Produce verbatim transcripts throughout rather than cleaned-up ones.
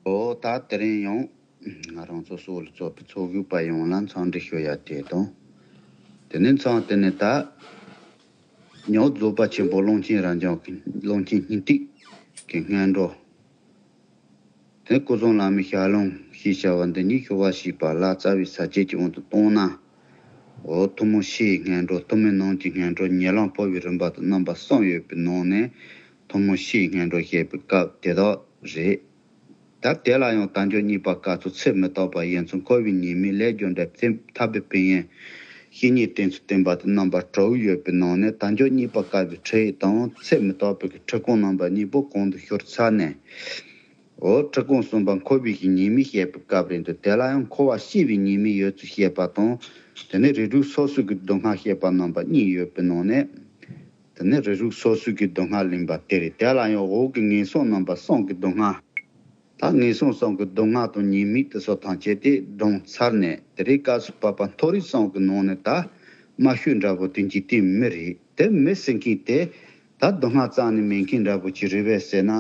ཨོ་ད་དེ་རིང་ཡང་ང་རང་ཚོ་སོགས་ལ་གཙོས་པའི་ཚོགས་ཞུགས་པ་ཡོངས་ལ་འཚམས་འདྲི་ཞུ་ཡ་དེ་དང་། དེ་ནས་མཚམས་དེ་ནས་ད་ཉོ་རྫོགས་པ་ཆེན་པོ་ཀློང་ཆེན་རབ་འབྱམས་ཀྱི་ཀློང་ཆེན་སྙིང་ཐིག་གི་སྔོན་འགྲོ། དེ་སྐུ་གསུང་བླ་མའི་ཞལ་ལུང་ཞེས་བྱ་བ་འདི་ཉིད་ཞུ་བ་ཞེས་པ་ལ་རྩ་བའི་ས་བཅད་ཀྱི་དབང་དུ་བཏང་ན། འོ་ཐུན་མོང་ཕྱིའི་སྔོན་འགྲོ། ཐུན་མོང་ནང་གི་སྔོན་འགྲོ། ཉེ་ལམ་འཕོ་བའི་རིམ་པ་དང་རྣམ་པ་གསུམ་ཡོད་པའི་ནང་ནས་ཐུན་མོང་ཕྱིའི་སྔོན་འགྲོ་བཤད་པའི་སྐབས་དེ་དག་རེད། ད་དེ་ལ་ཡང་དལ་འབྱོར་རྙེད་པར་དཀའ་ཚུལ། ཚེ་མི་རྟག་པ་ཡིན་ཚུལ། འཁོར་བའི་ཉེས་དམིགས། ལས་རྒྱུ་འབྲས། ཐར་པའི་ཕན་ཡོན། བཤེས་གཉེན་བསྟེན་ཚུལ་བསྟན་པ་དང་རྣམ་པ་དྲུག་ཡོད་པའི་ནང་ནས་དལ་འབྱོར་རྙེད་པར་དཀའ་བའི་ཁྲིད་ཡིག་དང་ཚེ་མི་རྟག་པའི་ཁྲིད་སྐོང་རྣམ་པ་གཉིས་པོ་གོང་དུ་ཞུས་ཚར་ནས། འོ་ཁྲིད་སྐོང་གསུམ་པ་འཁོར་བའི་ཉེས་དམིགས་བཤད་པའི་སྐབས་རེད་འདུག་དེ་ལ་ཡང་འཁོར་བ་སྐྱེ་བའི་ཉེས་དམིགས་ཡོད་ཚུལ་བཤད་པ་དང་། དེ་ནས་རིགས་དྲུག་སོ་སོའི་སྡུག་བསྔལ་བཤད་པ་རྣམ་པ་གཉིས་ཡོད་པའི་ནང་ནས། དེ་ནས་རིགས་དྲུག་སོ་སོའི་སྡུག་བསྔལ་གླེང་བ་དེ་རེད། དེ་ལ་ཡང་འོག་གི་ངན་སོང་རྣམ་པ་གསུམ་གྱི་སྡུག་བསྔལ། ད་ངན་སོང་གསུམ་གྱི་སྡུག་བསྔལ་དང་ཉེས་དམིགས་དེ་ཚོ་ཐམས་ཅད་དེ་བགྲངས་ཚར་ནས། དེ་རིང་སྐབས་སུ་བབ་པ་མཐོ་རིས་གསུམ་གྱི་ནང་ནས་ད་དམའ་ཤོས་འདྲ་པོ་དེ་འཇིག་རྟེན་མི་རེད། དེ་མི་ཟེར་མཁན་དེ་ད་སྡུག་བསྔལ་རྩ་ནས་མེད་མཁན་འདྲ་པོ་ཅིག་རེད་པས་ཟེར་ན།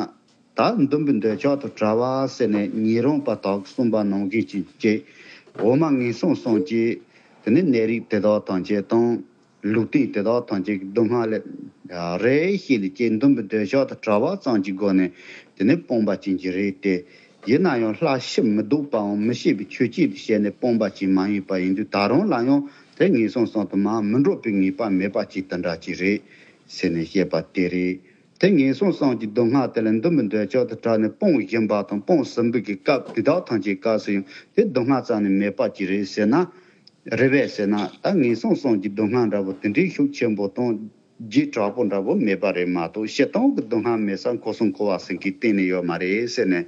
ད་འདུན་པའི་འདོད་ཆགས་དང་བྲལ་བ་ཟེར་ནས་ཉན་རང་པ་དག་གིས་གསུངས་པ་ནང་བཞིན་ཅིག་བྱས། འོག་མ་ངན་སོང་གསུམ་གྱི། དེ་ནས་ནད་རིགས་དེ་དག་ཐམས་ཅད་དང་། ལུས་རྟེན་དེ་དག་ཐམས་ཅད་ཀྱི་སྡུག་བསྔལ་ལས་རེ་ཞིག་ལ་སྐྱེས། འདུན་པའི་འདོད་ཆགས་དང་བྲལ་བ་ཙམ་གྱི་སྒོ་ནས་དེ་ནས་སྤོང་བ་ཅན་གྱི་རེད་དེ། ཡིན་ན་ཡང་ལྷ་ཞི་མི་སྡུག་པའམ་མི་ཤེས་པའི་ཆོས་ཅན་དུ་བཤད་ནས་སྤོང་བ་ཅན་མ་ཡིན་པ་ཡིན་དུས། ད་རུང་ལ་ཡང་དེ་ངན་སོང་གསུམ་དུ་མར་མི་འགྲོ་བའི་ངེས་པ་མེད་པ་ཅིག་དེ་འདྲ་ཅིག་རེད་ཟེར་ནས་བཤད་པ་དེ་རེད། དེ་ངན་སོང་གསུམ་གྱི་སྡུག་བསྔལ་དེ་ལ་འདུན་པའི་འདོད་ཆགས་དང་བྲལ་ནས་སྤོང་བཞིན་པ་དང་སྤོང་ཟིན་པའི་གི་སྐབས་དེ་དག་ཐམས་ཅད་སྐབས་སུ་ཡང་དེ་སྡུག་བསྔལ་རྩ་ནས་མེད་པ་ཅིག་རེད་ཟེར་ན། རེད་པས་ཟེར་ན། ད་ངན་སོང་གསུམ་གྱི་སྡུག་བསྔལ་འདྲ་པོ་དེ་འདྲའི་ཤུགས་ཆེན་པོ་དང་བརྗིད་དྲག་པོ་འདྲ་པོ་མེད་པ་རེད་མ་གཏོགས། སྤྱིར་བཏང་གི་སྡུག་བསྔལ་མེད་ས་འཁོར་གསུམ་འཁོར་བ་ཟེར་མཁན་གཏན་ནས་ཡོད་མ་རེད་ཟེར་ནས།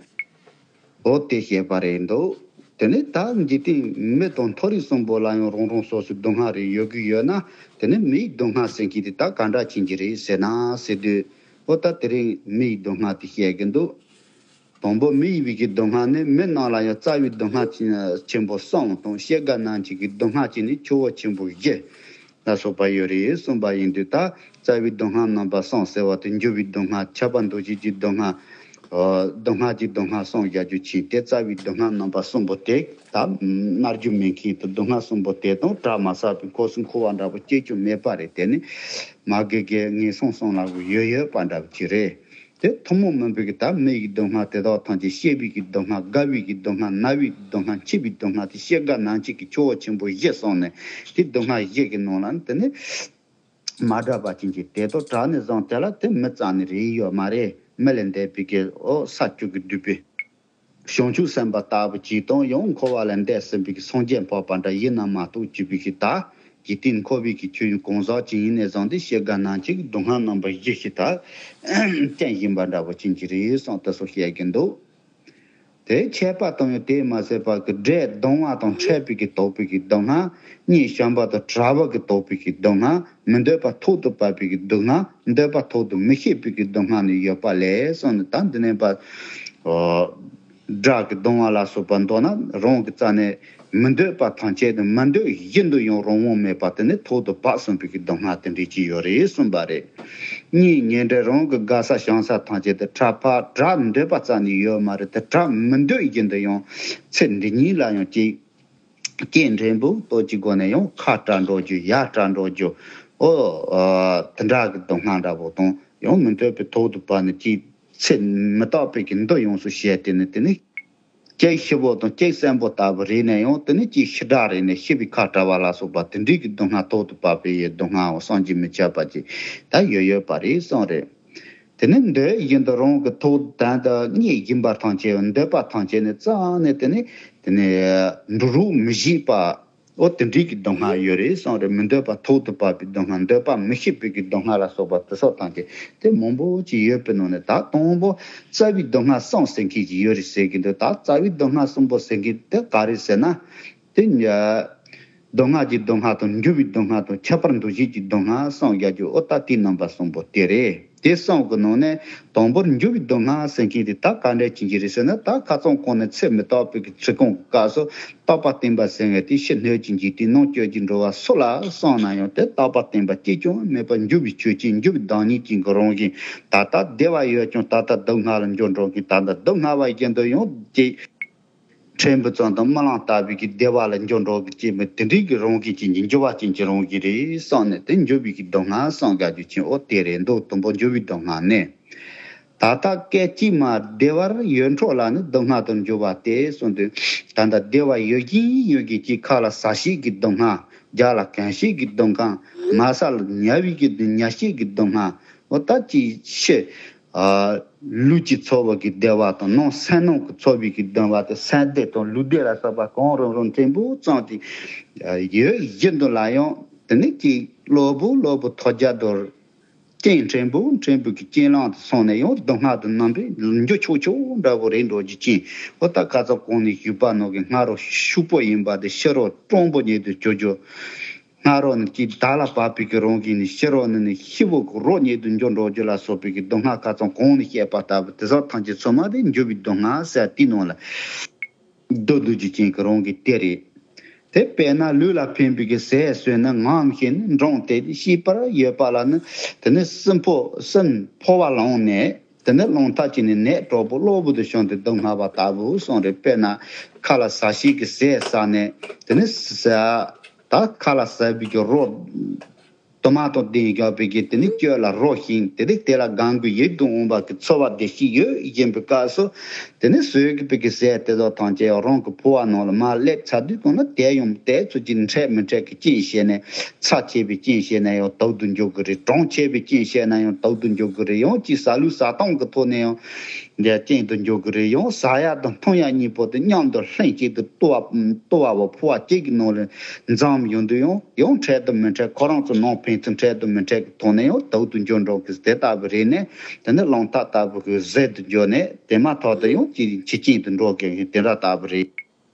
འོ་དེ་བཤད་པ་རེད་འདུག་དེ་ནས་ད་འཇིག་རྟེན་མི་དང་མཐོ་རིས་གསུམ་པོ་ལ་ཡང་རང་རང་སོ་སོའི་སྡུག་བསྔལ་རེ་ཡོད་ཀྱི་ཡོད་ན། དེ་ནས་མིའི་སྡུག་བསྔལ་ཟེར་མཁན་དེ་ད་ག་འདྲ་ཅན་གྱི་རེད་ཟེར་ན་ཟེར་དུས། འོ་ད་དེ་རིང་མིའི་སྡུག་བསྔལ་དེ་བཤད་ཀྱི་འདུག་དང་པོ་མི་ཡི་བའི་གི་སྡུག་བསྔལ་ནི། མི་རྣམས་ལ་ཡང་རྩ་བའི་སྡུག་བསྔལ་ཆེན་པོ་གསུམ་དང་། སྐྱེ་རྒ་ན་འཆི་གི་སྡུག་བསྔལ་གཅིག་ནི་ཆུ་བོ་ཆེན་པོ་བཞི་ལ་སོགས་པ་ཡོད་རེད་གསུངས་པ་ཡིན་དུས། ད་རྩ་བའི་སྡུག་བསྔལ་རྣམ་པ་གསུམ་ཟེར་བ་དེ། འགྱུར་བའི་སྡུག་བསྔལ། ཁྱབ་པ་འདུ་བྱེད་ཀྱི་སྡུག་བསྔལ། ཨོ། སྡུག་བསྔལ་གྱི་སྡུག་བསྔལ་གསུམ་བཞག་རྒྱུ་ཕྱིན་ཏེ། རྩ་བའི་སྡུག་བསྔལ་རྣམ་པ་གསུམ་པོ་དེ་ད་མནར་རྒྱུ་མེད་མཁན་དུ། སྡུག་བསྔལ་གསུམ་པོ་དེ་དང་བྲལ་མ་ཟག་པའི་འཁོར་གསུམ་འཁོར་བ་འདྲ་པོ་སྐྱེ་རྒྱུ་མེད་པ་རེད། དེ་ནི་མ་རྒན་གྱི་ངན་སོང་གསུམ་ལ་ཡོད་ཡོད་པ་འདྲ་པོ་ཅིག་རེད། དེ་ཐུན་མོང་མིན་པའི་གི་ད་མི་ཡི་སྡུག་བསྔལ་དེ་དག་ཐམས་ཅད། སྐྱེ་བའི་གི་སྡུག་བསྔལ། རྒ་བའི་གི་སྡུག་བསྔལ། ན་བའི་སྡུག་བསྔལ། འཆི་བའི་སྡུག་བསྔལ་དེ། སྐྱེ་རྒ་ན་འཆི་གི་ཆུ་བོ་ཆེན་པོ་བཞི་གསུངས་ནས། དེ་སྡུག་བསྔལ་བཞི་གི་ནང་ལ་དེ་ནི་མ་བྲལ་བ་ཅན་གྱི་དེ་དང་བྲལ་ནས་བཟུང་དེ་ལ་དེ་མི་རྩ་ནས་རེད་ཡོད་མ་རེད། མི་ལས་འདས་པའི་གི་འོ་ས་བཅུ་གི་བསྡུས་པའི་བྱང་ཆུབ་སེམས་དཔའ་ལྟ་བུ་ཅིག་དང་། ཡང་འཁོར་བ་ལས་འདས་ཟིན་པའི་གི་སངས་རྒྱས་འཕགས་པ་འདྲ་ཡིན་ན་མ་གཏོགས། བཅུ་པའི་གི་ད་འཇིག་རྟེན་འཁོར་བའི་གི་ཆོས་གང་ཟག་ཅིག་ཡིན་ནས་བཟུང་སྟེ་སྐྱེ་རྒ་ན་འཆི་གི་སྡུག་བསྔལ་རྣམ་པ་བཞི་ཞིག་ད་རྐྱེན་བཞིན་པ་འདྲ་པོ་ཅན་གྱི་རེད་གསུངས་དེ་སོགས་བཤད་ཀྱི་འདུག་དེ་ཁྱད་པར་དུ་ཡང་དེས་མ་ཟད་པ་གི་འབྲས་གདུང་བ་དང་འཕྲད་པའི་གི་དོགས་པའི་གི་སྡུག་བསྔལ། གཉིད་ཞན་པ་དང་བྲལ་བ་གི་དོགས་པའི་གི་སྡུག་བསྔལ། མི་འདོད་པ་ཐོག་ཏུ་བབས་པའི་གི་སྡུག་བསྔལ། འདོད་པ་ཐོག་ཏུ་མི་བཤིག་པའི་གི་སྡུག་བསྔལ་ནི་ཡོད་པ་ལས་གསུངས་ནས། ད་འདི་ནས་པ། ཨོ། དགྲ་གི་གདུང་བ་ལ་སོགས་པ་མདོར་ན་རང་གི་རྩ་ནས་མི་འདོད་པ་ཐམས་ཅད་དང་མི་འདོད་བཞིན་དུ་ཡང་རང་དབང་མེད་པ་དེ་ནི་ཐོག་ཏུ་བབས་ཟིན་པའི་གི་སྡུག་བསྔལ་དེ་འདྲ་ཅིག་ཡོད་རེད་གསུངས་པ་རེད། གཉིད་ཉལ་འདྲ་རང་གི་དགའ་ས་བྱང་ས་ཐམས་ཅད་དུ་བྲལ་བ། བྲལ་འདོད་པ་རྩ་ནས་ཡོད་མ་རེད་དེ། བྲལ་མི་འདོད་བཞིན་དུ་ཡང་ཚེ་འདི་ཉིད་ལ་ཡང་སྐྱེ། སྐྱེ་འདྲེན་པོ་ལྟོ་གཅིག་སྒོ་ནས་ཡང་ཁ་བྲལ་འགྲོ་རྒྱུ། ཡ་བྲལ་འགྲོ་རྒྱུ། ཨོ། ཨ། དེ་འདྲ་གི་སྡུག་བསྔལ་འདྲ་པོ་དང་། ཡང་མི་འདོད་པའི་ཐོག་ཏུ་བབས་ནས་ཅིག་ཚེ་མི་རྟག་པའི་གི་འདུ་ཡོངས་སུ་བྱས་ཏེ་ནི། དེ་ནི་སྐྱེ་ཤི་བོ་དང་སྐྱེ་གསོན་པོ་ལྟ་བུ་རེད་ནས། ཡང་དེ་ནི་ཅིག་ཤི་དྲག་རེད་ནས་ཤི་བའི་ཁ་བྲལ་བ་ལ་སོགས་པ་དེ་འདྲའི་གི་སྡུག་བསྔལ། ཐོག་ཏུ་བབས་པའི་ཡི་སྡུག་བསྔལ་བསམ་གྱིས་མི་ཁྱབ་པ་ཅིག་ད་ཡོད་ཡོད་པ་རེད་གསུངས་རེད། དེ་ནི་འདོད་བཞིན་དུ་རང་གི་ཐོག་དོན་དུ་གཉིད་སྦྱིན་པ་ཐམས་ཅད། འདོད་པ་ཐམས་ཅད་ནི་རྩ་ནས་དེ་ནི་དེ་ནི་འགྲུབ་རུང་མི་བཞེད་པ། ཨོ་དེ་འདྲའི་གི་སྡུག་བསྔལ་ཡོད་རེད་གསུངས་རེད། མི་འདོད་པ་ཐོག་ཏུ་བབས་པའི་སྡུག་བསྔལ། འདོད་པ་མི་བཞེད་པའི་གི་སྡུག་བསྔལ་ལ་སོགས་པ་དེ་སོགས་ཐམས་ཅད་དེ་མང་པོ་ཅིག་ཡོད་པའི་ནང་ནས། ད་དང་པོ་རྩ་བའི་སྡུག་བསྔལ་གསུམ་ཟེར་མཁན་ཅིག་ཡོད་རེད་ཟེར་གྱི་འདུག་ད་རྩ་བའི་སྡུག་བསྔལ་གསུམ་པོ་ཟེར་མཁན་དེ་ག་རེ་ཟེར་ན། དེ་ཉ། སྡུག་བསྔལ་གྱི་སྡུག་བསྔལ་དང་། འགྱུར་བའི་སྡུག་བསྔལ་དང་། ཁྱད་པར་འདུ་བྱེད་ཀྱི་སྡུག་བསྔལ་གསུམ་བཞག་རྒྱུ། ཨོ་ད་དེའི་རྣམ་པ་གསུམ་པོ་དེ་རེད། དེ་གསུམ་གྱི་ནང་ནས་དང་པོར་འགྱུར་བའི་སྡུག་བསྔལ་ཟེར་མཁན་དེ་ད་ག་འདྲ་ཅིག་ཅིག་རེད་ཟེར་ན། ད་ཁ་སང་གོང་ནས་ཚེ་མི་རྟག་པའི་གི་ཚེ་གང་གི་སྐབས་སུ་རྟག་པ་བརྟན་པ་ཟེར་མཁན་དེ་ཕྱི་སྣོད་ཀྱི་འཇིག་རྟེན་ནང་བཅོས་ཀྱི་འགྲོ་བ་སུ་ལ་བསམ་ན་ཡང་དེ་རྟག་པ་བརྟན་པ་གཅིག་ཀྱང་མེད་པར་འགྱུར་བའི་ཆོས་ཅན། འགྱུར་བའི་བདག་ཉིད་ཅན་གྱི་རང་བཞིན། ད་ལྟ་བདེ་བ་ཡོད་ཀྱང་ད་ལྟ་སྡུག་བསྔལ་ལ་འགྱུར་འགྲོ་མཁན། ད་ལྟ་སྡུག་བསྔལ་བ་བཞིན་དུ་ཡང་ཅིག་ཕྲན་བུ་ཙམ་དུ་རྨི་ལམ་ལྟ་བུའི་གི་བདེ་བ་ལ་འགྱུར་འགྲོ་གི་ཅིག་མི་དེ་འདྲའི་གི་རང་བཞིན་ཅན་གྱི་འགྱུར་བ་ཅན་གྱི་རང་བཞིན་རེད་བསམ་ནས། དེ་འགྱུར་བའི་གི་སྡུག་བསྔལ་བསམ་དགའ་རྒྱུ་ཅན། འོ་དེ་རེད། མདོ་དུམ་བུ་འགྱུར་བའི་སྡུག་བསྔལ་ནི། ད་ལྟ་སྐད་ཅིག་མ་བདེ་བར་ཡོད་འཕྲོ་ལ་ནི་སྡུག་བསྔལ་དུ་འགྱུར་བ་སྟེ་གསུངས་ཏེ། ད་ལྟ་བདེ་བ་ཡོད་བཞིན་ཡོད་བཞིན་གྱི་ཁ་ལ་ཟ་ཤེས་ཀྱི་སྡུག་བསྔལ། རྒྱགས་ལ་གན་ཤེས་ཀྱི་སྡུག་བསྔལ། མ་ཟ་ལ་ཉལ་བའི་གི་ཉལ་ཤེས་ཀྱི་སྡུག་བསྔལ། འོ་ད་ཅི་ཤེས། ལུས་ཀྱི་ཚོར་བ་གི་བདེ་བ་དང་ནང་སེམས་ནང་གི་ཚོར་བའི་གི་བདེ་བ་དེ་སེམས་བདེ་དང་ལུས་བདེ་ལ་སོགས་པ་གང་རུང་རུང་ཕྲན་བུ་ཙམ་དེ་ཡོད་བཞིན་དུ་ལ་ཡང་དེ་ནི་ཅིག་གློ་བུར་གློ་བུར་ཐོལ་རྒྱག་ཏུ་རྐྱེན་ཕྲན་བུ་ཕྲན་བུ་གི་རྐྱེན་ལམ་དུ་སོང་ནས་ཡང་སྡུག་བསྔལ་དུ་རྣམ་པའི་འགྱུར་ཆོག་ཆོག་འདྲ་བོ་རེད་འགྲོ་རྒྱུ་ཅན། འོ་ད་ཁ་སང་གོང་ནས་ཞུས་པ་ནང་གི་སྔ་རོ་ཕྱུག་པོ་ཡིན་པ་དེ་ཕྱི་རོ་སྤྲང་པོ་ཉིད་དུ་གྱུར་རྒྱུ། སྔ་རོ་ནི་ཅིག་མདའ་ལ་བབས་པའི་གི་རང་བཞིན་ནི་ཕྱི་རོ་ནི་ནི་ཤི་བོ་གི་རོ་ཉིད་དུ་འགྱུར་འགྲོ་རྒྱུ་ལ་སོགས་པའི་གི་སྡུག་བསྔལ་ཁ་སང་གོང་ནས་བཤད་པ་ལྟ་བུ་དེ་ཚོ་ཐམས་ཅད་ཚང་མ་དེ་འགྱུར་བའི་སྡུག་བསྔལ་ཟེར་དེའི་ནང་ལ་བསྡུ་བསྡུ་རྒྱུ་ཅན་གྱི་རང་གི་དེ་རེད། དེ་དཔེར་ན་ལུས་ལ་ཕན་པའི་གི་ཟས་ཟོས་ན་ངམ་ཤེས་ནས་འབྲོང་དེ་ཤེས་པར་ཡོད་པ་ལ་ནི་དེ་ནི་སྲིན་ཕོ་སྲིན་ཕོ་བ་ལངས་ནས། དེ་ནས་རླུང་ཐག་ཅིག་ནས་ནད་དྲག་པོ་གློ་བུར་དུ་བྱུང་སྟེ་སྡུག་བསྔལ་བ་ལྟ་བུ་གསུངས་རེད། དཔེར་ན་ཁ་ལ་ཟ་ཤེས་ཀྱི་ཟས་ཟ་ནས་དེ་ནས་ཟ། ད་ཁ་ལ་ཟ་བའི་གི་རོ་དུ་མ་དང་ལྡན་བཞག་པའི་གི་དེ་ནས་སྐྱོ་ལ་རོ་ཞིང་དེ་ནས་དེ་ལ་གང་གི་ཡིད་དུ་འོང་བ་གི་ཚོར་བ་བདེ་སྐྱིད་ཡོད་བཞིན་པའི་སྐབས་སུ། དེ་ནས་ཟོས་ཀྱི་པའི་གི་ཟས་དེ་དག་ཐམས་ཅད་རང་གི་ཕོ་བ་ནང་ལ་མར་སླེབས་ཚར་དུས་གང་ན་དེ་ཡང་དེ་ཚོ་ཅིག་འཕྲད་མི་འཕྲད་ཀྱི་རྐྱེན་བྱས་ནས། ཚྭ་ཆེ་བའི་རྐྱེན་བྱས་ན་ཡང་དུག་ཏུ་འགྱུར་གི་རེད། གྲང་ཆེ་བའི་རྐྱེན་བྱས་ན་ཡང་དུག་ཏུ་འགྱུར་གི་རེད། ཡང་ཅིག་ཟ་ལུགས་ཟ་སྟངས་ཀྱི་ཐོག་ནས་ཡང་འདི་རྐྱེན་དུ་འགྱུར་གི་རེད། ཡང་ཟ་ཡ་དང་འཐུང་ཡ་གཉིས་པོ་དེ་མཉམ་དུ་ལྷན་ཅིག་ཏུ་ལྟོ་བ་ལྟོ་བ་བ་ཕོ་བ་གཅིག་གི་ནང་ལ་འཛོམས་ཡོང་དུས་ཡང་ཡང་འཕྲད་དུ་མི་འཕྲད། ཁོ་རང་ཚོ་ནང་ཕན་ཚུན་འཕྲད་དུ་མི་འཕྲད་ཀྱི་ཐོག་ནས་ཡང་དུག་ཏུ་འགྱུར་འགྲོ་གི་དེ་ལྟ་བུ་རེད་ནས། དེ་ནི་རླུང་ཐག་ལྟ་བུ་གི་ཟས་དུ་འགྱུར་ནས་དེ་མ་ཐག་ཏུ་ཡང་ཅིག་འཆི་རྐྱེན་དུ་འགྲོ་གི་དེ་འདྲ་ལྟ་བུ་རེད།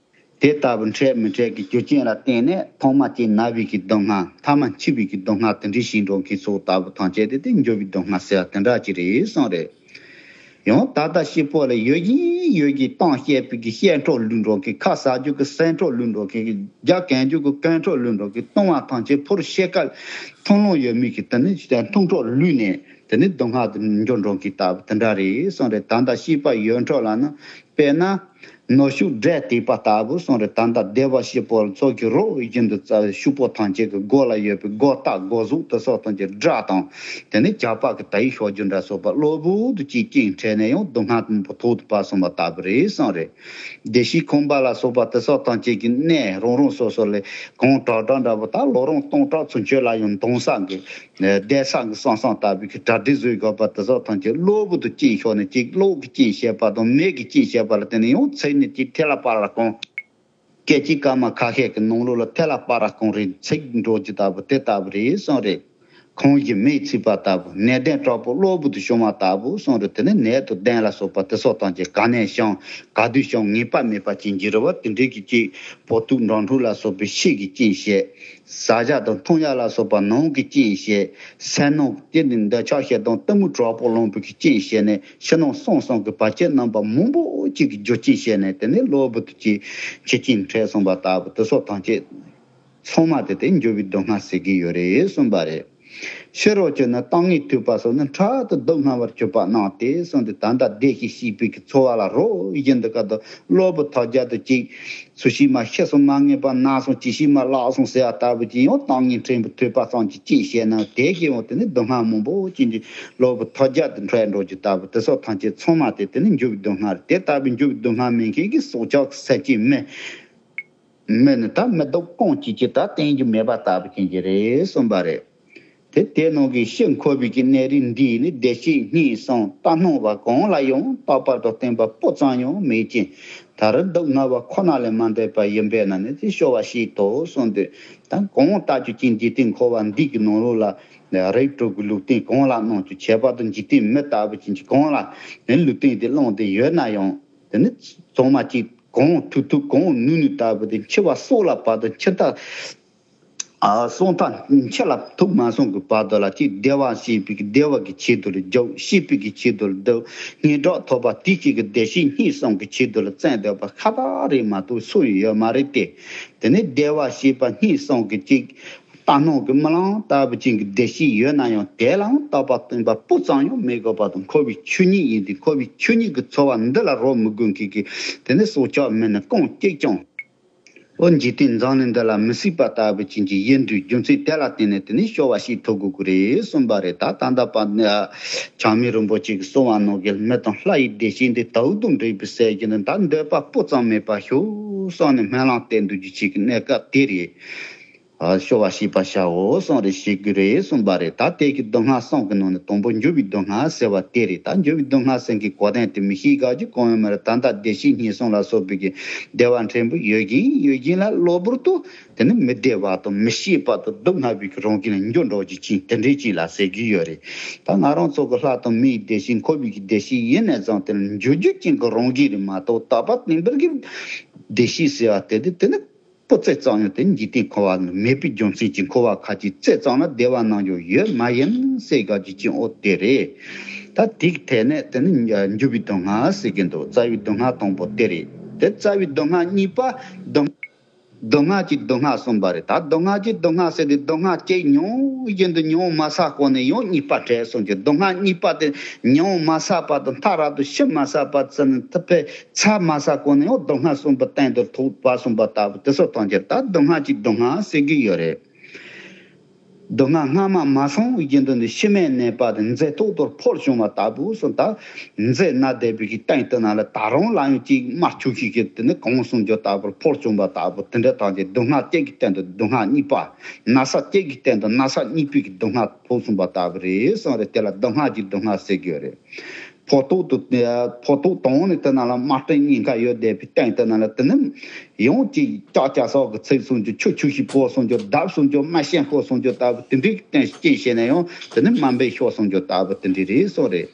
དེ་ལྟ་བུ་འཕྲད་མི་འཕྲད་ཀྱི་རྒྱུ་རྐྱེན་ལ་བརྟེན་ནས་ཐོག་མ་གཅིག་ན་བའི་གི་སྡུག་བསྔལ། ཐ་མ་འཆི་བའི་གི་སྡུག་བསྔལ་དེ་འདྲའི་ཞིག་འགྲོ་མཁན་སོགས་ལྟ་བུ་ཐམས་ཅད་དེ་དེ་འགྱུར་བའི་སྡུག་བསྔལ་ཟེར་བ་དེ་འདྲ་ཅིག་རེད་གསུངས་རེད། ཡང་ད་ལྟ་ཤི་པོ་ལ་ཡོད་བཞིན་ཡོད་བཞིན་གཏམ་བཤད་པའི་གི་བཤད་འཕྲོ་ལུས་འགྲོ་མཁན། ཁ་ཟ་རྒྱུ་གི་ཟ་འཕྲོ་ལུས་འགྲོ་མཁན། རྒྱགས་གན་རྒྱུ་གི་གན་འཕྲོ་ལུས་འགྲོ་མཁན། བཏུང་བ་ཐམས་ཅད་ཕོར་ཤེལ་དཀར་འཐུང་ལོང་ཡོད་མེད་ཀྱི་དེ་ནི་འཐུང་འཕྲོ་ལུས་ནས་དེ་ནི་སྡུག་བསྔལ་དུ་འགྱུར་འགྲོ་མཁན་ལྟ་བུ་དེ་འདྲ་རེད་གསུངས་རེད། ད་ལྟ་ཤི་པ་ཡོད་འཕྲོ་ལ་ནི། དཔེར་ན། ནོར་ཕྱུགས་སྒྲ་དེ་པ་ལྟ་བུ་གསུངས་རེད། ད་ལྟ་བདེ་བ་ཤི་པོ་ལ་ཚོགས་ཀྱི་རོ་བཞིན་དུ་རྩ་བའི་ཕྱུག་པོ་ཐམས་ཅད་ཀྱི་མགོ་ལ་ཡོད་པའི་མགོ་ལྟག་མགོ་གཟུགས་དེ་སོགས་ཐམས་ཅད་སྒྲ་དང་། དེ་ནས་ཇག་པ་གི་དའི་ཤོར་རྒྱུ་འདྲ་སོགས་པ་གློ་བུར་དུ་ཅིག་རྐྱེན་འཕྲད་ནས་ཡང་སྡུག་བསྔལ་དུ་མ་བུ་ཐོག་ཏུ་བབས་སོང་བ་ལྟ་བུ་རེད་གསུངས་རེད། བདེ་སྐྱིད་ཁང་པ་ལ་སོགས་པ་དེ་སོགས་ཐམས་ཅད་ཀྱི་གནས་རང་རང་སོ་སོ་ལས་གང་དྲག་དྲག་འདྲ་པོ་ད་ལོ་རིམ་སྟོང་ཕྲག་ཚུན་ཆད་ལ་ཡང་གདུང་ས་གི་བསྡད་ས་གི་སང་སང་ལྟ་བུའི་གི་གྲ་སྒྲིག་བཟོས་དགོས་པ་དེ་ཚོ་ཐམས་ཅད་གློ་བུར་དུ་རྐྱེན་ཤོར་ནས་ཅིག་གློ་གི་རྐྱེན་བྱས་པ་དང་མེ་གི་རྐྱེན་བྱས་པ་ལ་བརྟེན་ནས་ཡང་ཚིག་ནི་ཅིག་ཐལ་བ་ར་གང་། སྐད་ཅིག་སྐར་མ་ཁ་ཤས་ཀྱི་ནང་ལོགས་ལ་ཐལ་བ་ར་གང་རེད་ཚིག་འགྲོ་རྒྱུ་ལྟ་བུ་དེ་ལྟ་བུ་རེད་གསུངས་རེད། གང་ཞིག་མེས་ཚིག་པ་ལྟ་བུ་ནད་གདོན་དྲག་པོ་གློ་བུར་དུ་བྱུང་བ་ལྟ་བུ་གསུངས་རེད། དེ་ནི་ནད་དང་གདོན་ལ་སོགས་པ་དེ་ཚོ་ཐམས་ཅད་ག་ནས་བྱུང་ག་དུས་བྱུང་ངེས་པ་མེད་པ་ཅན་གྱི་རེད་བ། དེ་འདྲའི་གི་ཅིག་བུ་ཐུག་འགྲོ་འགྲུལ་ལ་སོགས་པའི་ཤི་གི་རྐྱེན་བྱས། ཟ་ཡ་དང་འཐུང་ཡ་ལ་སོགས་པ་ནང་གི་རྐྱེན་བྱས། སེམས་ནང་དེ་ནི་འདོད་ཆགས་ཞེ་སྡང་གཏི་མུག་དྲག་པོ་ལངས་པའི་གི་རྐྱེན་བྱས་ནས་ཕྱི་ནང་གསང་གསུམ་གྱི་བར་ཆད་རྣམ་པ་མང་པོ་ཅིག་གི་རྒྱུ་རྐྱེན་བྱས་ནས་དེ་ནས་གློ་བུར་དུ་ཅིག་འཆི་རྐྱེན་འཕྲད་སོང་བ་ལྟ་བུ་དེ་སོགས་ཐམས་ཅད་ཚང་མ་དེ་དེ་འགྱུར་བའི་སྡུག་བསྔལ་ཟེར་གྱི་ཡོད་རེད་གསུངས་པ་རེད། ཕྱི་རོལ་གྱི་ནི་གཏམ་ངན་ཐོས་པ་སོགས་ནི་ཕྲག་ཏུ་སྡུག་བསྔལ་བར་གྱུར་པ་སྣང་སྟེ་གསུངས་ཏེ། ད་ལྟ་བདེ་ཞིང་སྐྱིད་པའི་གི་འཚོ་བ་ལ་རོལ་བཞིན་དུ་ཀ་དོ་གློ་བུར་ཐོལ་རྒྱག་ཏུ་ཅིག་སུ་ཞིག་མ་ཤི་སོང་མ་ངེས་པ་ན་སོང་ཅི་ཞིག་མ་བརླག་སོང་ཟེར་བ་ལྟ་བུ་ཅིག་ཡང་གཏམ་ངན་ཕྲན་བུ་ཐོས་པ་ཙམ་གྱིས་ཅི་བཤད་ན་དེ་གི་འོང་དེ་ནི་སྡུག་བསྔལ་མང་པོ་ཅན་གྱི་གློ་བུར་ཐོལ་རྒྱག་ཏུ་འཕྲད་འགྲོ་རྒྱུ་ལྟ་བུ་དེ་སོགས་ཐམས་ཅད་ཚང་མ་དེ་དེ་ནི་འགྱུར་བའི་སྡུག་བསྔལ་རེད། དེ་ལྟ་བུའི་འགྱུར་བའི་སྡུག་བསྔལ་མེད་མཁན་གྱི་སྲོག་ཆགས་ཀྱི་སེམས་ཅན་མི་མི་ནི་ད་མི་སྡུག་གང་ཅིག་ཅིག་ད་བསྟན་རྒྱུ་མེད་པ་ལྟ་བུ་ཅན་གྱི་རེད་གསུངས་པ་རེད། དེ་དེ་ནང་གི་ཕྱིར་འཁོར་བའི་གི་གནས་རིགས་འདིས་ནི་བདེ་སྐྱིད་གཉིས་སམ་ལྟ་སྣང་བ་གང་ལ་ཡང་རྟག་པར་དུ་བརྟེན་པ་སྤུ་ཙམ་ཡང་མེད་ཅིང་། ད་རེས་སྡུག་བསྔལ་བ་ཁོ་ན་ལས་མ་འདས་པ་ཡིན་པས་ན་ནི་དེ་སྐྱོ་བ་ཞིག་ཏུ་གསུངས་ཏེ། ད་གང་ལྟ་རྒྱུ་ཅིག་འཇིག་རྟེན་འཁོར་བ་འདི་གི་ནང་ལོགས་ལ་རིགས་དྲུག་གི་ལུས་རྟེན་གང་ལ་སྣང་རྒྱུ་ཁྱད་པར་དུ་འཇིག་རྟེན་མི་ལྟ་བུ་ཅན་གྱི་གང་ལ་ནི་ལུས་རྟེན་དེ་བླངས་ཏེ་ཡོད་ན་ཡང་དེ་ནི་ཚང་མ་ཅིག་གང་ཐུབ་ཐུབ་གང་ནུས་ནུས་ལྟ་བུ་དེ་འཆི་བ་སྲོག་ལ་བབ་དང་འཆི་བདག་ཨ་གསུང་ཐག་ཆད་ལ་ཐུག་མ་སོང་གི་བར་དུ་ལ་ཅིག་བདེ་བ་ཞེས་པའི་བདེ་བ་གི་ཆེད་དུ་ལ་རྒྱུ་ཞེས་པའི་གི་ཆེད་དུ་ལ་བདེ་སྙན་གྲགས་ཐོབ་པ་དེ་གཅིག་གི་བདེ་གཤེགས་སྙན་གསུང་གི་ཆེད་དུ་ལ་བཙན་འདོད་པ་ཁ་ཐག་རེད་མ་གཏོགས་སུ་ཡོད་མ་རེད་དེ། དེ་ནས་བདེ་བ་ཞེས་པ་སྙན་གསུང་གི་ཅིག་རྟ་ནོར་གྱི་རྨི་ལམ་ལྟ་བུ་ཅན་གྱི་བདེ་གཤེགས་ཡོད་ན་ཡང་དེ་ལའང་རྟག་པ་བརྟན་པ་སྤུ་ཙམ་ཡང་མི་དགོས་པ་དང་འཁོར་བའི་ཆོས་ཉིད་ཡིན་ཏེ་འཁོར་བའི་ཆོས་ཉིད་ཀྱི་འཚོ་བ་འདི་ལ་རོལ་མི་དགོས་མཁན་གྱི་དེ་ནི་སྲོག་ཆགས་མི་ནི་རྐང་གཅིག་ཀྱང་། འོ་འཇིག་རྟེན་འཛམ་གླིང་འདི་ལ་མི་སྲིད་པ་ལྟ་བུ་ཅན་གྱི་ཡིན་དུས་རྒྱུ་མཚན་དེ་ལ་བརྟེན་ནས་དེ་ནི་སྐྱོ་བ་ཞིག་ཐོབ་དགོས་ཀྱི་རེད་གསུངས་པ་རེད། ད་ད་ལྟ་བར་ནས་ཆགས་མེད་རིན་པོ་ཆེ་གིས་གསུངས་པ་ནང་གི་མི་དང་ལྷ་ཡི་བདེ་གཤེགས་འདི་དག་དང་འབྲེལ་བའི་ཟེར་གྱི་ནི་ད་འདོད་པ་སྤུ་ཙམ་མེད་པ་ཞུ་གསུངས་ནས་སྨོན་ལམ་བཏབ་འདུག་རྒྱུ་ཅིག་གི་གནས་སྐབས་དེ་རེད། ཨ་སྐྱོ་བ་ཞེས་པ་བྱའོ་གསུངས་རེ་ཞིག་གི་རེད་གསུངས་པ་རེད། ད་དེ་གི་སྡུག་བསྔལ་གསུམ་གི་ནང་ནས་དང་པོ་འགྱུར་བའི་སྡུག་བསྔལ་ཟེར་བ་དེ་རེད། ད་འགྱུར་བའི་སྡུག་བསྔལ་ཟེར་གི་གོ་དོན་དེ་མི་ཤེས་ག་ཅིག་གང་ཡོད་མ་རེད། ད་ལྟ་བདེ་གཤེགས་སྙན་གསུང་ལ་སོགས་པའི་གི་བདེ་བ་ཕྲན་བུ་ཡོད་བཞིན་ཡོད་བཞིན་ལ་གློ་བུར་དུ་དེ་ནི་མི་བདེ་བ་དང་མི་ཤེས་པ་དང་སྡུག་བསྔལ་བའི་གི་རང་བཞིན་ལ་འགྱུར་འགྲོ་རྒྱུ་ཅིག་དེ་འདྲའི་ཅིག་ལ་ཟེར་གི་ཡོད་རེད། ད་ང་རང་ཚོ་གི་ལྷ་དང་མིའི་བདེ་གཤེགས་འཁོར་བའི་གི་བདེ་གཤེགས་ཡིན་ནས་ཙང་དེ་ནི་འགྱུར་རྒྱུ་ཅན་གི་རང་བཞིན་རེད་མ་གཏོགས་རྟག་པ་བརྟན་པར་གི་བདེ་གཤེགས་ཟེར་བ་དེ་དེ་དེ་ནི། པོ་རྩེ་གཙང་ཡང་དེ་འཇིག་རྟེན་འཁོར་བ་ནི་མེད་པའི་རྒྱུ་མཚན་གྱིས་འཁོར་བ་ཁ་ཅིག་རྩེ་གཙང་ན་བདེ་བ་སྣང་རྒྱུ་ཡོད་མ་ཡིན་ཟེར་ག་ཅིག་ཅིང་འོ་དེ་རེད། ད་དེའི་ཐད་ནས་དེ་ནི་འགྱུར་བའི་སྡུག་བསྔལ་ཟེར་གྱི་འདུག་རྩ་བའི་སྡུག་བསྔལ་དང་པོ་དེ་རེད། དེ་རྩ་བའི་སྡུག་བསྔལ་གཉིས་པ་སྡུག་སྡུག་བསྔལ་གྱི་སྡུག་བསྔལ་གསུངས་པ་རེད། ད་སྡུག་བསྔལ་གྱི་སྡུག་བསྔལ་ཟེར་དུས་སྡུག་བསྔལ་གཅིག་མྱོང་བཞིན་དུ་མྱོང་མ་ཟ་གོང་ནས་ཡང་གཉིས་པ་འཕྲད་གསུངས་ཀྱི་སྡུག་བསྔལ་གཉིས་པ་དེ་མྱོང་མ་ཟ་བར་དུ་མཐའ་རབ་ཏུ་ཤི་མ་ཟ་བར་ཙམ་ནས་ཐུབ་པས། ཚ་མ་ཟ་གོང་ནས་འོ་སྡུག་བསྔལ་གསུམ་པོ་སྟེང་དུ་ཐུག་པ་གསུངས་པ་ལྟ་བུ་དེ་སོགས་དང་བཅས་ད་སྡུག་བསྔལ་གྱི་སྡུག་བསྔལ་ཟེར་གྱི་ཡོད་རེད། སྡུག་བསྔལ་སྔ་མ་མ་སོང་བའི་རྒྱུ་མདོ་ནི་ཕྱི་མའི་གནས་པ་དེ་མཛེས་ཏོག་ཏོར་ཕོར་བྱུང་བ་ལྟ་བུ་གསུངས། ད་མཛེས་ན་བསྡད་པའི་གི་སྟེང་དུ་ན་ལ་ད་རུང་ལ་ཡང་ཅིག་དམར་ཆུ་ཤིག་གི་དེ་ནི་གང་གསུངས་རྒྱུ་ལྟ་བུར་ཕོར་བྱུང་བ་ལྟ་བུ་དེ་འདྲ་དང་བཅས་སྡུག་བསྔལ་གཅིག་གི་སྟེང་དུ་སྡུག་བསྔལ་གཉིས་པ། ན་ཚ་གཅིག་གི་སྟེང་དུ་ན་ཚ་གཉིས་པའི་གི་སྡུག་བསྔལ་ཕོག་གསུངས་པ་ལྟ་བུ་རེད་གསུངས་རེད། དེ་ལ་སྡུག་བསྔལ་གྱི་སྡུག་བསྔལ་ཟེར་གྱི་ཡོད་རེད། ཕོ་ཐོག་ཏུ་ཕོ་ཐོག་དང་ནི་དེ་ན་ལ་དམར་སྤྲིན་གཉིས་ཀ་ཡོད་བསྡད་པའི་སྟེང་དེ་ན་ལ་དེ་ནི་ཡང་ཅིག་ལྕགས་ལྕགས་སོགས་ཀྱི་ཚིག་གསུང་རྒྱུ་ཆུ་ཆུ་ཞིག་ཕོ་གསུང་རྒྱུ་འདབ་གསུང་རྒྱུ་རྨ་ཤན་ཤོག་གསུང་རྒྱུ་ལྟ་བུ་དེ་འདྲའི་སྟེང་སྐྱེས་བྱས་ན་ཡང་དེ་ནི་དམའ་འབེབས་ཤོག་གསུང་རྒྱུ་ལྟ་བུ་དེ་འདྲའི་རེད་གསུངས་རེད།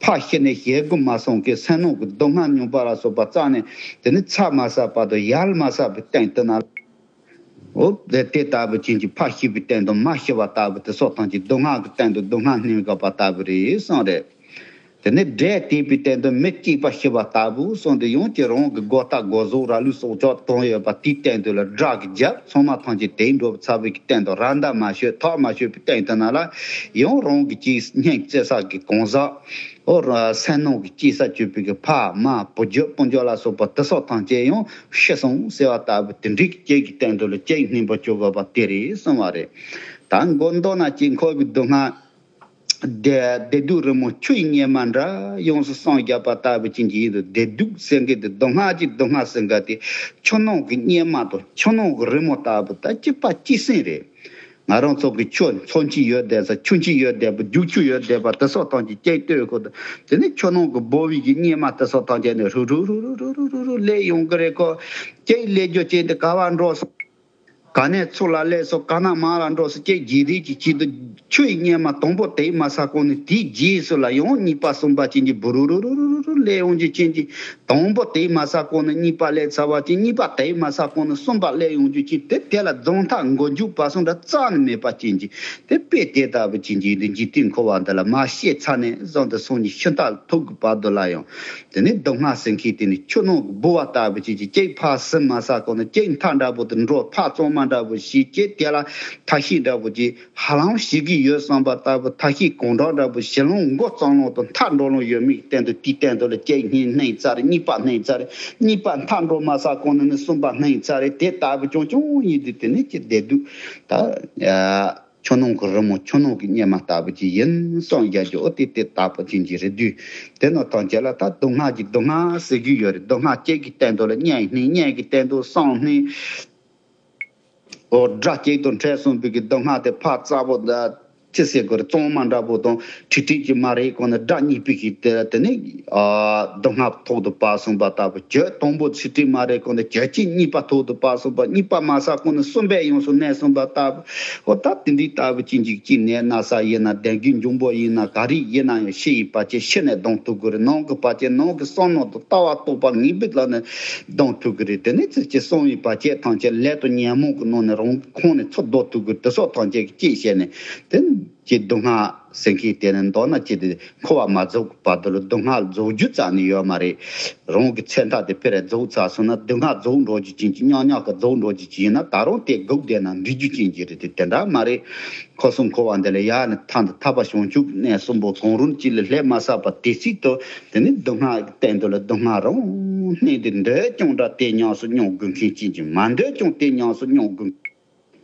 ཕ་ཤི་ནས་ཞེ་དགུ་མ་སོང་གི་སེམས་ནང་གི་སྡུག་བསྔལ་མྱོང་པ་ལ་སོགས་པ་རྩ་ནས་དེ་ནི་ཚ་མ་ཟ་བར་དུ་ཡལ་མ་ཟ་བའི་སྟེང་དེ་ན་ལ། འོ་དེ་དེ་ལྟ་བུ་ཅན་གྱི་ཕ་ཤི་བའི་སྟེང་དུ་མ་ཤི་བ་ལྟ་བུ་དེ་སོགས་དང་གཅིག་སྡུག་བསྔལ་གྱི་སྟེང་དུ་སྡུག་བསྔལ་སྣེ་དགག་པ་ལྟ་བུ་རེད་གསུངས་རེད། དེ་ནས་འབྲས་དེས་པའི་སྟེང་དུ་མི་གཅིག་པ་ཤི་བ་ལྟ་བུ་གསུངས་ཏེ་ཡང་ཅི་རང་གི་མགོ་ཐག་མགོ་ཟོག་ར་ལུག་སྲོག་ཆགས་དོན་ཡོད་པ་དེའི་སྟེང་དུ་ལ་དགྲ་གི་རྒྱབ་ཚང་མ་ཐམས་ཅད་དེ་འགྲོ་ཚར་བའི་སྟེང་དུ་ར་མདའ་མ་ཤོད་ཐག་མ་ཤོད་པའི་སྟེང་དུ་ན་ལ་ཡང་རང་གི་ཅིག་སྙིང་བརྩེ་ས་གི་གང་ཟག་འོ་ར་སེམས་ནང་གི་སྐྱེ་ས་བཅུག་པའི་གི་ཕ་མ་བུ་རྒྱུད་སྤུན་ཀྱག་ལ་སོགས་པ་དེ་སོགས་ཐམས་ཅད་ཡང་ཤི་སོང་ཟེར་བ་ལྟ་བུ་དེ་འདྲའི་སྐྱེ་གི་སྟེང་དུ་ལ་སྐྱེ་སྙིང་པོ་བཅུག་དགོས་པ་དེ་རེད་གསུངས་པ་རེད། ད་མགོ་མདོ་ན་སྐྱེ་འཁོར་བའི་སྡུག་བསྔལ། བདེ་བདེ་སྡུག་རི་མོ་ཆུ་ཡི་གཉེར་མ་འདྲ་ཡོངས་སུ་བསམ་བརྒྱབ་པ་ལྟ་བུ་ཅན་གྱི་ཡིན་དུ་བདེ་སྡུག་ཟེར་མཁན་དེ་སྡུག་བསྔལ་གྱི་སྡུག་བསྔལ་ཟེར་མཁན་དེ་ཆུ་ནང་གི་གཉེར་མ་དང་ཆུ་ནང་གི་རི་མོ་ལྟ་བུ་ད་གཅིག་པ་གཅིག་སེམས་རེད། ང་རང་ཚོ་གི་ཆུ་མཚོ་ཆུ་ཡོད་བསྡད་ས་ཆུ་ཆུ་ཡོད་བསྡད་པ་རྒྱུག་ཆུ་ཡོད་བསྡད་པ་དེ་སོགས་ཐམས་ཅད་སྐྱེ་ལྟོས་ཁོ་ཐག་དེ་ནི་ཆུ་ནང་གི་སྦོ་བའི་གི་གཉེར་མ་དེ་སོགས་ཐམས་ཅད་ནི་རུ་རུ་རུ་རུ་རུ་རུ་རུ་རུ་ལས་ཡོང་གི་རེད་ཁོ། སྐྱེ་ལས་རྒྱུ་ཅན་དེ་ག་བ་འགྲོ་སོང་། ག་ནས་ཚུར་ལ་སླེབས་སོང་ག་ན་མ་ལ་འགྲོ་སོང་སྐྱེ་རྗེས་རིགས་ཀྱི་ཆེད་དུ་ཆུ་ཡི་གཉེར་མ་དང་པོ་དེ་མ་ས་གོང་ནས་དེའི་རྗེས་སུ་ལ་ཡང་གཉིས་པ་གསུམ་པ་ཅན་གྱི་སྦུ་རུ་རུ་རུ་རུ་རུ་རུ་ལས་ཡོང་རྒྱུ་ཅན་གྱི། དང་པོ་དེ་མ་ས་གོང་ནས་གཉིས་པ་སླེབས་ཚར་བ་ཅིག་གཉིས་པ་དེ་མ་ས་གོང་ནས་གསུམ་པ་སླེབས་ཡོང་རྒྱུ་ཅིག་དེ་དེ་ལ་རྫོང་མཐའ་མགོ་མཇུག་བར་གསུམ་འདྲ་རྩ་ནས་མེད་པ་ཅན་གྱི་དེ་དཔེ་དེ་ལྟ་བུ་ཅན་གྱི་འདི་འཇིག་རྟེན་འཁོར་བ་འདི་ལ་མ་ཤེས་ཚར་ནས་བཟུང་སྟེ་སོང་ནས་ཤི་མཐའ་ཐུག་གི་བར་དུ་ལ་ཡང་དེ་ནས་སྡུག་བསྔལ་ཟེར་མཁན་དེ་ནི་ཆུ་ནང་གི་ལྦུ་བ་ལྟ་བུ་ཅན་གྱི་གཅིག་ཕར་ཟིན་མ་ས་གོང་ནས་གཅིག་མཐའ་འདྲ་པོ་དེ་འགྲོ་ཕར་བཙོང་མ་འདྲ་པོ་ཞིག་གཅིག་དེ་ལ་ཐ་ཤི་འདྲ་པོ་ཅིག་ཧ་ལམ་ཞིག་གི་ཡོད་བསམ་པ་ལྟ་བུ་ཐ་ཤི་གང་དྲག་འདྲ་པོ་ཞི་ལོང་མགོ་གཙང་ལོང་དང་མཐའ་འགྲོ་ལོང་ཡོད་མེད་སྟེང་དུ་དེའི་སྟེང་དུ་ལ་གཅིག་སྙིང་སྣང་ཚར་གཉིས་པ་སྣང་ཚར་གཉིས་པ་མཐའ་འགྲོ་མ་ས་གོང་ནས་ནི་གསུམ་པ་སྣང་ཚར་དེ་ལྟ་བུ་ཅུང་ཅུང་ཡིན་དུས་དེ་ནི་ཅི་བདེ་སྡུག་ད་ཆུ་ནང་གི་རི་མོ་ཆུ་ནང་གི་གཉེར་མ་ལྟ་བུ་ཅིག་ཡིན་གསུངས་རྒྱ་རྒྱུ་འོ་དེ་དེ་ལྟ་བུ་ཅན་གྱི་རེད་དུས་དེ་ནི་ཐམས་ཅད་ལ་ད་སྡུག་བསྔལ་གྱི་སྡུག་བསྔལ་ཟེར་རྒྱུ་ཡོད་རེད། སྡུག་བསྔལ་གཅིག་གི་སྟེང་དུ་ལ་གཉིས་སྣང་གཉིས་ཀྱི་སྟེང་དུ་གསུམ་སྣང་། འོ་དགྲ་གཅིག་ཏུ་འཕྲད་གསུངས་པའི་གི་སྡུག་བསྔལ་དེ་ཕར་རྩ་བོ་ད་ ཅི་ཟེར་དགོས་རེད། གཙང་མ་འདྲ་པོ་དང་ཁྲིག་ཁྲིག་ཅིག་མ་རེད་གོང་ནས་སྒྲ་གཉིས་པོ་ཞིག་དེ་དེ་ནི་ཨ་སྡུག་བསྔལ་ཐོག་ཏུ་བབས་སོང་པ་ལྟ་བུ། གྱོད་དང་པོ་ཁྲིག་ཁྲིག་མ་རེད་གོང་ནས་གྱོད་ཅན་གཉིས་པ་ཐོག་ཏུ་བབས་སོང་པ། གཉིས་པ་མ་ཟ་གོང་ནས་གསུམ་པའི་ཡོངས་སུ་གནས་སོང་པ་ལྟ་བུ། ཨོ་ད་དེ་འདྲའི་ལྟ་བུ་ཅན་གྱི་ཅིག་ནད་ན་ཚ་ཡིན་ན། བདེན་རྒྱུ་འབྱུང་པོ་ཡིན་ན། ག་རེ་ཡིན་ན་ཡང་ཕྱི་ཡི་བར་ཆད་ཕྱི་ནས་ལྡང་ཐུབ་དགོས་རེད། ནང་གི་བར་ཆད་ནང་གི་བསམ་མནོ་དང་ལྟ་བ་རྟོག་པ་ངེས་པའི་ལམ་ནས་ལྡང་ཐུབ་ཀྱི་རེད། དེ་ནས་ཚེ་གཅིག་གསང་བའི་བར་ཆད་ཐམས་ཅད་ལས་དང་ཉོན་མོངས་ཀྱི་ནང་ནས་རང་ཁོང་ནས་ཚུར་ལྡོག་ཐུབ་ཀྱི་རེད། དེ་སོགས་ཐམས་ཅད་ཀྱི་ཅིག་བཤད་ནས། དེ་ཀྱི་སྡུག་བསྔལ་ཟེར་མཁན་དེ་ནི་མདོར་ན་ཅི་སྟེ་འཁོར་བ་མ་རྫོགས་བར་དུ་ལ་སྡུག་བསྔལ་རྫོགས་རྒྱུ་རྩ་ནས་ཡོད་མ་རེད། རང་གི་ཚེ་མཐའ་དེ་ཕར་རྫོགས་ཚར་སོང་ན་སྡུག་བསྔལ་རྫོགས་འགྲོ་རྒྱུ་ཅན་གྱི་མཉམ་མཉམ་གི་རྫོགས་འགྲོ་རྒྱུ་ཅན་ཡིན་ན། ད་རུང་དེ་སྒུག་བསྡད་ན་འགྲིག་རྒྱུ་ཅན་གྱི་རེད་དེ། དེ་འདྲ་མ་རེད། འཁོར་གསུམ་འཁོར་བ་འདི་ལ་ཡང་ནི་ཐ་འདི་ཐར་པ་བྱང་ཆུབ་གནས་གསུམ་པོ་གང་རུང་གཅིག་ལས་སླེབས་མ་ཚར་བ་དེ་སྲིད་དུ། དེ་ནི་སྡུག་བསྔལ་གྱི་སྟེང་དུ་ལ་སྡུག་བསྔལ་རང་གནས་འདི། འདོད་ཀྱང་འདྲ་དེ་ཉམས་སུ་མྱོང་དགོས་མཁན་ཅན་གྱི། མ་འདོད་ཀྱང་དེ་ཉམས་སུ་མྱོང་དགོས།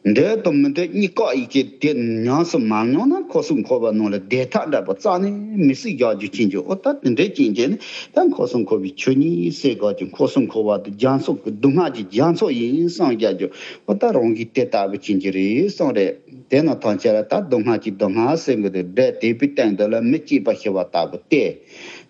འདོད་དང་མི་འདོད་གཉིས་ཀ་ཡི་གེ་དེ་ཉམས་སུ་མ་མྱོང་ན་འཁོར་གསུམ་འཁོར་བ་ནང་ལ་བསྡད་ཐབས་འདྲ་པོ་རྩ་ནས་མི་སྲིད་བཞག་རྒྱུ་ཅན་གྱི། ཨོ་ད་དེ་འདྲའི་ཅན་གྱི་ནི་ད་འཁོར་གསུམ་འཁོར་བའི་ཆོས་ཉིད་ཟེར་དགོས་ཀྱི། འཁོར་གསུམ་འཁོར་བ་དེ་རྒྱ་མཚོ་གི་སྡུག་བསྔལ་གྱི་རྒྱ་མཚོ་ཡིན་བསམ་བཞག་རྒྱུ། ཨོ་ད་རང་གིས་དེ་ལྟ་བུ་ཅན་གྱི་རེད་བསམ་རེད། དེ་ན་ཐམས་ཅད་ལ་ད་སྡུག་བསྔལ་གྱི་སྡུག་བསྔལ་ཟེར་གི་དེ་འདྲ་དེ་བའི་སྟེང་དུ་ལ་མི་སྐྱིད་པ་ཞི་བ་ལྟ་བུ་སྟེ།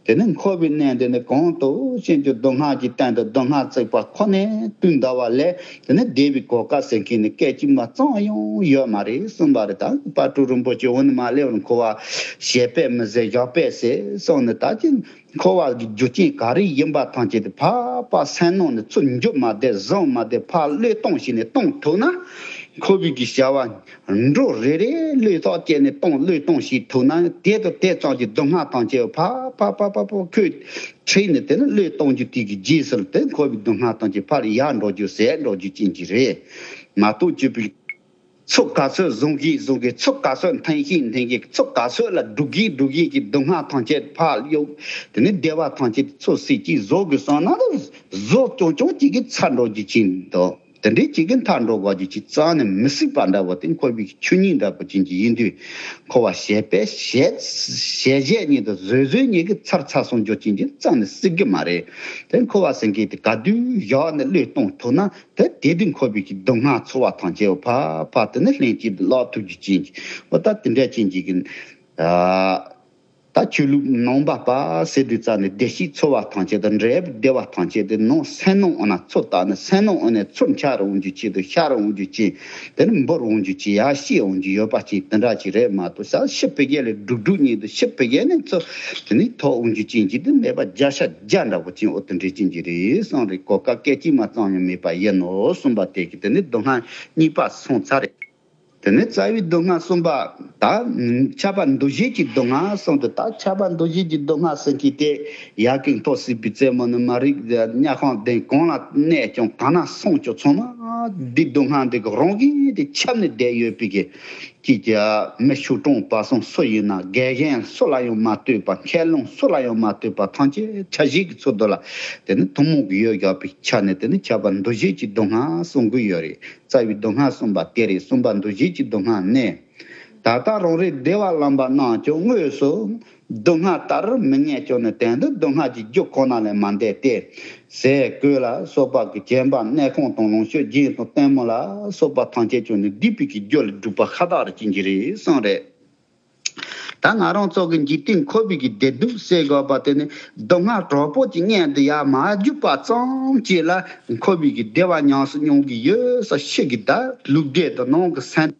དེ་ནི་འཁོར་བའི་གནས་འདི་ནི་གང་དུ་ཕྱིན་ཀྱང་སྡུག་བསྔལ་གྱི་སྟེང་དུ་སྡུག་བསྔལ་བརྩེགས་པ་ཁོ་ནས་དུས་འདའ་བ་ལས། དེ་ནི་བདེ་བའི་གོ་སྐབས་ཟེར་མཁན་ནི་སྐད་ཅིག་མ་ཙམ་ཡང་ཡོད་མ་རེད་གསུངས་པ་རེད། ད་དཔལ་སྤྲུལ་རིན་པོ་ཆེ་འོ་ནི་མ་སླེབས་རུང་འཁོར་བ་ཞེ་པོ་མི་བཟད་བཞག་པས་ཟེར་གསུངས་ནས། ད་ཅི་འཁོར་བ་གི་རྒྱུ་རྐྱེན་ག་རེ་ཡིན་པ་ཐམས་ཅད་དེ་ཕར་ཕར་སེམས་ནང་ནས་ཚུར་འཇུག་མ་བསྡད་བཟུང་མ་བསྡད་ཕར་བློས་གཏོང་བྱས་ནས་གཏོང་ཐུབ་ན། འཁོར་བའི་གི་བྱ་བ་འགྲོ་རེ་རེ་བློས་ཐག་བཅད་ནས་གཏོང་བློས་གཏོང་བྱེད་ཐུབ་ན། དེ་དང་དེ་ཙམ་གྱི་སྡུག་བསྔལ་ཐམས་ཅད་ཕར་ཕར་ཕར་ཕར་ཕར་ཁོས་ཁྲིད་ནས་དེ་ནི་བློས་གཏོང་རྒྱུ་དེ་གི་རྗེས་སུ་དེ་འཁོར་བའི་སྡུག་བསྔལ་ཐམས་ཅད་ཕར་ཡལ་འགྲོ་རྒྱུ་ཟད་འགྲོ་རྒྱུ་ཅན་གྱི་རེད་མ་གཏོགས། སྤྱོད་པའི་ཚུགས་ག་ཚོད་བཟུང་གིས་བཟུང་གིས་ཚུགས་ག་ཚོད་འཐེན་གིས་འཐེན་གིས་ཚུགས་ག་ཚོད་ལ་སྒྲུག་གིས་སྒྲུག་གིས་ཀྱི་སྡུག་བསྔལ་ཐམས་ཅད་ཕར་གཡུག་དེ་ནི་བདེ་བ་ཐམས་ཅད་ཚུར་སྲིད་ཀྱིས་བཟོ་དགོས་བསམ་ན། བཟོ་ཀྱང་ཀྱང་གཅིག་གིས་ཚར་འགྲོ་རྒྱུ་ཅན་དང་། དེ་འདྲའི་གཅིག་གིས་མཐར་འགྲོ་དགོས་རྒྱུ་ཅིག་རྩ་ནས་མི་སྲིད་པ་འདྲ་བོ་དེ་འཁོར་བའི་ཆོས་ཉིད་འདྲ་པོ་ཅན་གྱི་ཡིན་དུས། འཁོར་བ་ཞེ་པོ་ཞེ་ཞེ་ཞེ་ཉིད་དུ་བཟོད་བཟོད་ཉིད་ཀྱི་ཚར་ཚར་སོང་རྒྱུ་ཅན་གྱི་རྩ་ནས་སྲིད་གི་མ་རེད། དེ་འཁོར་བ་ཟེར་མཁན་དེ་ག་དུས་བཞག་ནས་བློས་གཏོང་ཐུབ་ན། དེ་དེ་དུས་འཁོར་བའི་གི་སྡུག་བསྔལ་ཚོར་བ་ཐམས་ཅད་ཕར་ཕར་དེ་ནས་ལྷན་སྐྱེས་སུ་བརླག་ཐུབ་རྒྱུ་ཅན་གྱི། འོ་ད་དེ་འདྲ་ཅན་གྱི་གི། ཨ། ད་ཆོས་ལུགས་ནང་པ་པ་ཟེར་དུས་རྩ་ནས་བདེ་སྐྱིད་ཚོར་བ་ཐམས་ཅད་དང་འབྲས་བུ་བདེ་བ་ཐམས་ཅད་དེ་ནང་སེམས་ནང་འོ་ན་ཚུར་བལྟས་ནས་སེམས་ནང་འོ་ནས་ཚུར་འཆར་འོང་རྒྱུ་ཅན་དང་ཤར་འོང་རྒྱུ་ཅན། དེ་ནས་འབུར་འོང་རྒྱུ་ཅན་ཡར་བཤད་འོང་རྒྱུ་ཡོད་པ་ཅན་དེ་འདྲ་ཅིག་རེད་མ་གཏོགས། ས་ཕྱི་ཕ་གི་ལ་སྒྲུག་སྒྲུག་ཉིད་དུ་ཕྱི་ཕ་གི་ནས་ཚུར་དེ་ནས་ཐོབ་འོང་རྒྱུ་ཅན་གྱི་དེ་མེད་པ་བརྒྱ་ཆ་བརྒྱ་འདྲ་པོ་ཅན་འོ་དེ་འདྲ་ཅན་གྱི་རེད་གསུངས་རེད། གོ་སྐབས་སྐད་ཅིག་མ་ཙམ་ཡང་མེད་པ་ཡིན་ནོ་གསུངས་པ་དེ་གི་དེ་ནས་སྡུག་བསྔལ་གཉིས་པ་སོང་ཚར་རེད། དེ་ནས་རྩ་བའི་སྡུག་བསྔལ་གསུམ་པ། ད་ཁྱབ་པ་འདུ་བྱེད་ཀྱི་སྡུག་བསྔལ་གསུམ་དུ། ད་ཁྱབ་པ་འདུ་བྱེད་ཀྱི་སྡུག་བསྔལ་ཟེར་མཁན་དེ་ཡ་གི་མཐོ་སྲིད་པའི་རྩེ་མོ་ནས་མ་རིག་དམྱལ་ཁམས་གདན་གང་ལ་གནས་ཀྱང་གང་ན་སོང་ཀྱང་ཚང་མ་འདི་སྡུག་བསྔལ་འདི་གི་རང་བཞིན་དེ་ཁྱབ་ནས་བསྡད་ཡོད་པའི་གི། ཅིག་ཀྱང་མི་ཕྱུག་གྲོང་པ་སོང་སུ་ཡིན་ན། དགེ་རྒན་སུ་ལ་ཡང་མ་ལྟོས་པ། མཁས་རློམ་སུ་ལ་ཡང་མ་ལྟོས་པ། ཐམས་ཅད་ཆ་བཞག་གི་ཚུལ་དུ་ལ་དེ་ནི་ཐུན་མོང་གི་ཡོད་བཞག་པའི་ཆ་ནས་དེ་ནི་ཁྱབ་པ་འདུ་བྱེད་ཀྱི་སྡུག་བསྔལ་གསུང་གི་ཡོད་རེད། རྩ་བའི་སྡུག་བསྔལ་གསུམ་པ་དེ་རེད། གསུམ་པ་འདུ་བྱེད་ཀྱི་སྡུག་བསྔལ་ནི། ད་ལྟ་རང་རེ་བདེ་བ་ལམ་པ་རྣམས་ཀྱང་དངོས་སུ་སྡུག་བསྔལ་ལྟར་མི་ངེས་ཀྱང་ནི། དོན་དུ་སྡུག་བསྔལ་གྱི་རྒྱུ་ཁོ་ན་ལས་མ་འདས་ཏེ། ཟས་གོས་ལ་སོགས་པ་གི་བྱམས་པ་གནས་ཁང་དང་ལོངས་སྤྱོད་རྒྱན་དང་ལྟད་མོ་ལ་སོགས་པ་ཐམས་ཅད་ཀྱང་ནི་སྡིག་པའི་གི་རྒྱུ་ལ་སྒྲུབ་པ་ཤ་སྟག་རེད་ཅན་གྱི་རེད་གསུངས་རེད། ད་ང་རང་ཚོ་གི་འཇིག་རྟེན་འཁོར་བའི་གི་བདེ་སྡུག་ཟེར་དགོས་པ་དེ་ནི་སྡུག་བསྔལ་དྲག་པོ་གྱི་མངལ་དུ་ཡར་མ་བརྒྱུགས་པ་ཙམ་གྱིས་ལ་འཁོར་བའི་གི་བདེ་བ་ཉམས་སུ་མྱོང་གི་ཡོད་ས། ཕྱི་གི་ད་ལུས་བདེ་དང་ནང་གི་སེམས།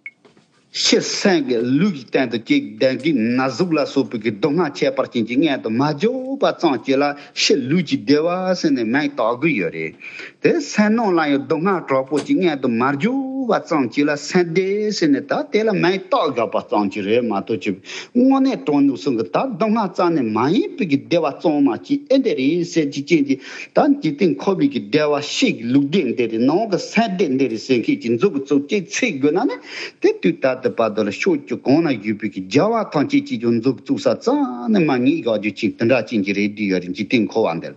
ཕྱི་སེམས་ཀྱི་ལུས་ཀྱི་སྟེང་དུ་ཅིག་གདོན་བགེགས་ན་ཟུག་ལ་སོགས་པའི་གི་སྡུག་བསྔལ་ཁྱད་པར་ཅན་གྱི་མངལ་དུ་མ་བརྒྱུགས་པ་ཙམ་གྱིས་ལ་ཕྱི་ལུས་ཀྱི་བདེ་བ་ཟེར་ནས་མིང་བཏགས་གི་ཡོད་རེད། དེ་སེམས་ནང་ལ་ཡང་སྡུག་བསྔལ་དྲག་པོ་ཅིག་མངལ་དུ་མ་བརྒྱུགས་པ་ཙམ་གྱིས་ལ་སེམས་བདེ་ཟེར་ནས་ད་དེ་ལ་མིང་བཏགས་དགོས་པ་ཙམ་གྱིས་རེད་མ་གཏོགས། ཅིག་དངོས་གནས་དྲང་གནས་སུ་གི་ད་སྡུག་བསྔལ་རྩ་ནས་མ་ཡིན་པའི་གི་བདེ་བ་གཙང་མ་ཅིག་ཨེ་འདི་རེད་ཟེར་གྱི་ཅན་གྱི། ད་འཇིག་རྟེན་འཁོར་བའི་གི་བདེ་བ་ཕྱི་གི་ལུས་བདེ་འདི་རེད། ནང་གི་སེམས་བདེ་འདི་རེད་ཟེར་མཁན་གྱི་མཛུབ་གུ་ཚུགས་ཅིག་ཚིག་དགོས་ན་ནི། དེ་དུས་ད་ལྟ་བར་དུ་ལ་ཕྱོགས་བཅུ་གང་ན་ཡོད་པའི་གི་རྒྱལ་བ་ཐམས་ཅད་ཀྱིས་ཀྱང་མཛུབ་བཙུགས་ས་རྩ་ནས་མ་རྙེད་དགོས་རྒྱུ་ཅིག་དེ་འདྲ་ཅན་གྱི་རེད་འདི་ཡོད་རེད། འཇིག་རྟེན་འཁོར་བ་འདིར་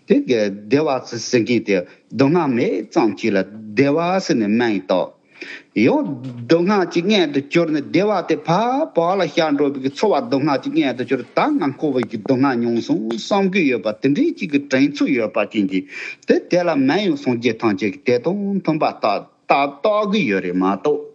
དེ་གི་བདེ་བ་ཟེར་མཁན་དེ་སྡུག་བསྔལ་མེད་ཙམ་གྱིས་ལ་བདེ་བ་ཟེར་ནས་མིང་བཏགས། ཡང་སྡུག་བསྔལ་གྱི་མངལ་དུ་གྱུར་ནས་བདེ་བ་དེ་ཕར་བག་ལ་ཞ་འགྲོ་བའི་གི་ཚོར་བ་སྡུག་བསྔལ་གྱི་མངལ་དུ་གྱུར། ད་ང་འཁོར་བའི་གི་སྡུག་བསྔལ་མྱོང་སོང་བསམ་གི་ཡོད་པ་དེ་འདྲའི་ཅིག་གི་དྲན་ཚུལ་ཡོད་པ་ཅན་གྱི་དེ་དེ་ལ་མིང་ཡང་སངས་རྒྱས་ཐམས་ཅད་ཀྱིས་དེ་དང་མཐུན་པ་བཏགས་བཏགས་བཏགས་གི་ཡོད་རེད་མ་གཏོགས།